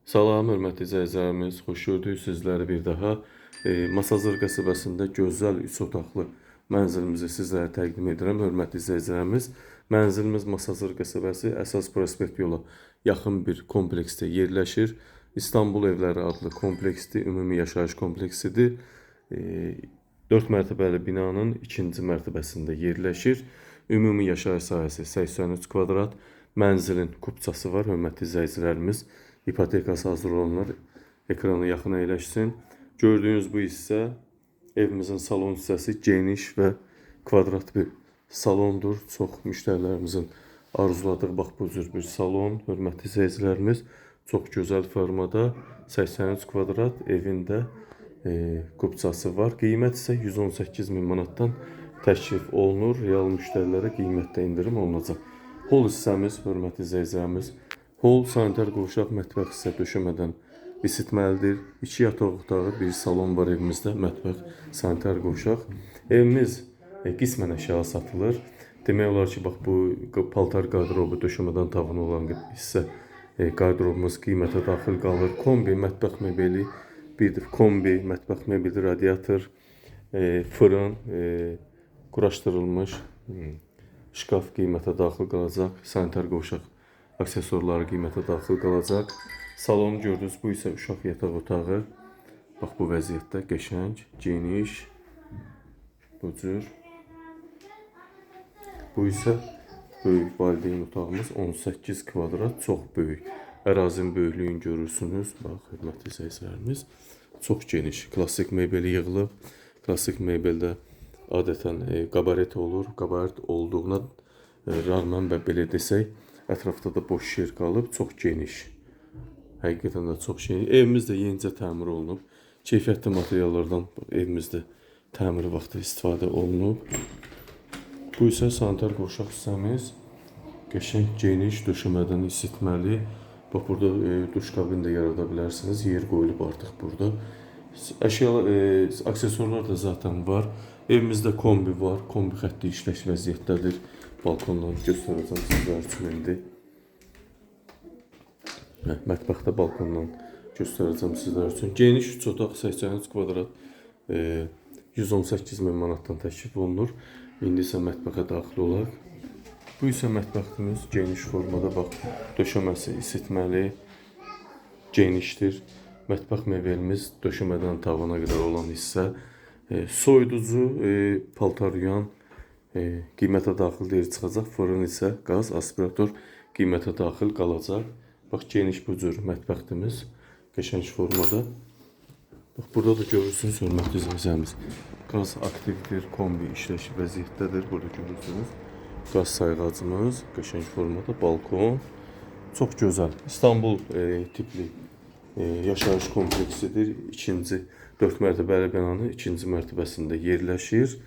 Salam, hörmətli izləyicilərimiz, xoş gördük sizləri bir daha. Masazır qəsəbəsində gözəl 3 otaqlı mənzilimizi sizlərə təqdim edirəm. Hörmətli izləyicilərimiz, mənzilimiz Masazır qəsəbəsi əsas prospekt yola yaxın bir kompleksdə yerləşir. İstanbul Evləri adlı kompleksdir, ümumi yaşayış kompleksidir. 4 mərtəbəli binanın ikinci mərtəbəsində yerləşir. Ümumi yaşayış sahəsi 83 kvadrat. Mənzilin kupçası var, hörmətli izləyicilərimiz. İpotekası hazır olanlar ekrana yaxın əyləşsin. Gördüyünüz bu hissə evimizin salon hissəsi geniş və kvadrat bir salondur. Çox müştərilərimizin arzuladığı bax bu cür bir salon, hörmətli izləyicilərimiz. Çox gözəl formada 83 kvadrat evində kupçası var. Qiymət isə 118 min manatdan təklif olunur. Real müştərilərə qiymətdə endirim olunacaq. Hol hissəmiz, hörmətli izləyicilərimiz, hol, sanitar qovşaq, mətbəx hissə döşəmədən isitməlidir. 2 yataq otağı, bir salon var evimizdə, mətbəx, sanitar qovşaq. Evimiz qismən əşya satılır. Demək olar ki, bax bu paltar qardırobu döşəmədən tavanı olan hissə qardıropumuz qiymətə daxil qalır. Kombi, mətbəx mebeli, bir də kombi, mətbəx mebeli, radiator, fırın, quraşdırılmış şkaf qiymətə daxil qalacaq. Sanitar qovşaq aksesuarları qiymətə daxil qalacaq. Salonu gördünüz, bu isə uşaq yataq otağı. Bax bu vəziyyətdə qəşəng, geniş, bu cür. Bu isə böyük valideyn otağımız 18 kvadrat, çox böyük. Ərazinin böyüklüyünü görürsünüz. Bax, hörmətli izləyicilərimiz, çox geniş. Klassik mebeli yığılıb. Klassik mebeldə adətən qabaret olur. Qabaret olduğuna rəğmən və belə desək, ətrafda da boş yer qalıb, çox geniş. Həqiqətən də çox geniş. Evimiz də yenicə təmir olunub. Keyfiyyətli materiallardan evimizdə təmir vaxtı istifadə olunub. Bu isə sanitar qovşaq hissəmiz. Qəşəng, geniş, döşəmədən isitməli. Bax burada duş kabini də yarada bilərsiniz. Yer qoyulub artıq burada. Əşyalar, aksesuarlar da zaten var. Evimizdə kombi var. Kombi xətti işlək vəziyyətdədir. Balkondan göstərəcəm sizlər üçün indi. Mətbəxdə balkondan göstərəcəm sizlər üçün. Geniş 3 otaq 83 kvadrat 118 min manatdan təklif olunur. İndi isə mətbəxə daxil olaq. Bu isə mətbəximiz geniş formada, bax, döşəməsi isitməli, genişdir. Mətbəx mebelimiz döşəmədən tavana qədər olan hissə, soyuducu, paltar yuyan qiymətə daxil deyil çıxacaq. Fırın isə qaz, aspirator qiymətə daxil qalacaq. Bax, geniş bu cür mətbəximiz qəşəng formada. Bax, burada da görürsünüz, hörmətli izləyicilərimiz, qaz aktivdir, kombi işlək vəziyyətdədir. Burada görürsünüz. Qaz sayğacımız qəşəng formada, balkon. Çox gözəl. İstanbul tipli yaşayış kompleksidir. İkinci 4 mərtəbəli binanın ikinci mərtəbəsində yerləşir.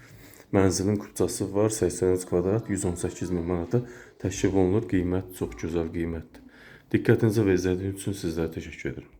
Mənzilin kupçası var, 83 kvadrat, 118 min manata təklif olunur. Qiymət çox gözəl qiymətdir. Diqqətinizə və izlədiyiniz üçün sizlərə təşəkkür edirəm.